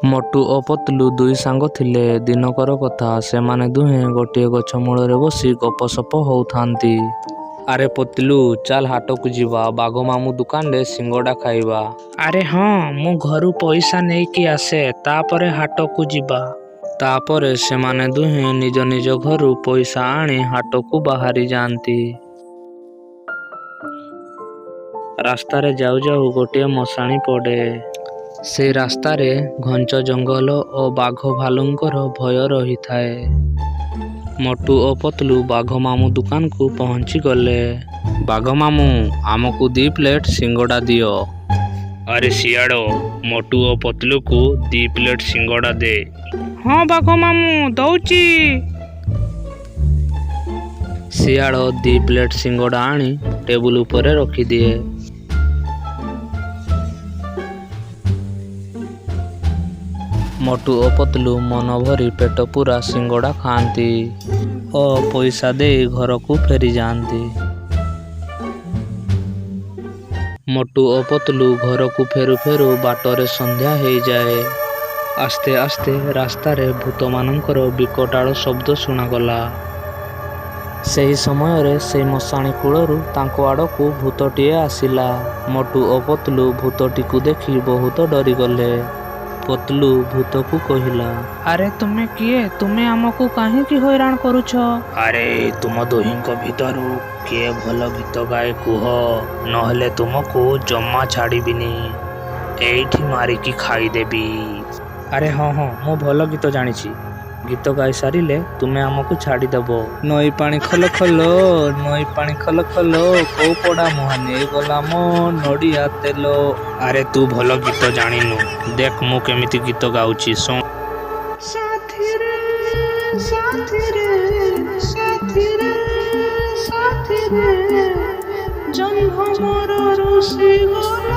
ମୋଟୁ ଓ ପତଲୁ ଦୁଇ ସାଙ୍ଗ ଥିଲେ। ଦିନକର କଥା, ସେମାନେ ଦୁହେଁ ଗୋଟିଏ ଗଛ ମୂଳରେ ବସି ଗପସପ ହେଉଥାନ୍ତି। ଆରେ ପତଲୁ, ଚାଲ ହାଟକୁ ଯିବା, ବାଘମାମୁଁ ଦୋକାନରେ ସିଙ୍ଗଡ଼ା ଖାଇବା। ଆରେ ହଁ, ମୁଁ ଘରୁ ପଇସା ନେଇକି ଆସେ, ତା'ପରେ ହାଟକୁ ଯିବା। ତା'ପରେ ସେମାନେ ଦୁହେଁ ନିଜ ନିଜ ଘରୁ ପଇସା ଆଣି ହାଟକୁ ବାହାରି ଯାଆନ୍ତି। ରାସ୍ତାରେ ଯାଉ ଯାଉ ଗୋଟିଏ ମଶାଣି ପଡ଼େ। ସେଇ ରାସ୍ତାରେ ଘଞ୍ଚ ଜଙ୍ଗଲ ଓ ବାଘ ଭାଲୁଙ୍କର ଭୟ ରହିଥାଏ। ମୋଟୁ ଓ ପତଲୁ ବାଘମାମୁଁ ଦୋକାନକୁ ପହଞ୍ଚିଗଲେ। ବାଘମାମୁଁ, ଆମକୁ ଦି ପ୍ଲେଟ୍ ସିଙ୍ଗଡ଼ା ଦିଅ। ଆରେ ଶିଆଳ, ମୋଟୁ ଓ ପତଲୁକୁ ଦି ପ୍ଲେଟ୍ ସିଙ୍ଗଡ଼ା ଦେ। ହଁ ବାଘମାମୁଁ, ଦଉଚି। ଶିଆଳ ଦି ପ୍ଲେଟ୍ ସିଙ୍ଗଡ଼ା ଆଣି ଟେବୁଲ ଉପରେ ରଖିଦିଏ। ମୋଟୁ ଓ ପତଲୁ ମନଭରି ପେଟପୂରା ସିଙ୍ଗଡ଼ା ଖାଆନ୍ତି ଓ ପଇସା ଦେଇ ଘରକୁ ଫେରିଯାଆନ୍ତି। ମୋଟୁ ଓ ପତଲୁ ଘରକୁ ଫେରୁ ଫେରୁ ବାଟରେ ସନ୍ଧ୍ୟା ହେଇଯାଏ। ଆସ୍ତେ ଆସ୍ତେ ରାସ୍ତାରେ ଭୂତମାନଙ୍କର ବିକଟାଳ ଶବ୍ଦ ଶୁଣାଗଲା। ସେହି ସମୟରେ ସେଇ ମଶାଣି କୂଳରୁ ତାଙ୍କ ଆଡ଼କୁ ଭୂତଟିଏ ଆସିଲା। ମୋଟୁ ଓ ପତଲୁ ଭୂତଟିକୁ ଦେଖି ବହୁତ ଡରିଗଲେ। ପତଲୁ ଭୂତକୁ କହିଲା, ଆରେ ତୁମେ କିଏ? ତୁମେ ଆମକୁ କାହିଁକି ହଇରାଣ କରୁଛ? ଆରେ ତୁମ ଦୁହିଁଙ୍କ ଭିତରୁ କିଏ ଭଲ ଗୀତ ଗାଏ କୁହ, ନହେଲେ ତୁମକୁ ଜମା ଛାଡ଼ିବିନି, ଏଇଠି ମାରିକି ଖାଇଦେବି। ଆରେ ହଁ ହଁ, ମୁଁ ଭଲ ଗୀତ ଜାଣିଛି। ଗୀତ ଗାଇ ସାରିଲେ ତୁମେ ଆମକୁ ଛାଡ଼ିଦେବ। ନଈ ପାଣି ଖଲ ଖଲ, ନଈ ପାଣି ଖଲ ଖଲ, କୋଉ ପୋଡ଼ା ମୁହାଁ ନେଇଗଲା ମୋ ନଡ଼ିଆ ତେଲ। ଆରେ ତୁ ଭଲ ଗୀତ ଜାଣିନୁ, ଦେଖ ମୁଁ କେମିତି ଗୀତ ଗାଉଛି, ଶୁଣ। ସାଥିରେ ସାଥିରେ ସାଥିରେ ସାଥିରେ, ଜହ୍ନ ମୋର ରୁଷି ଗଲା।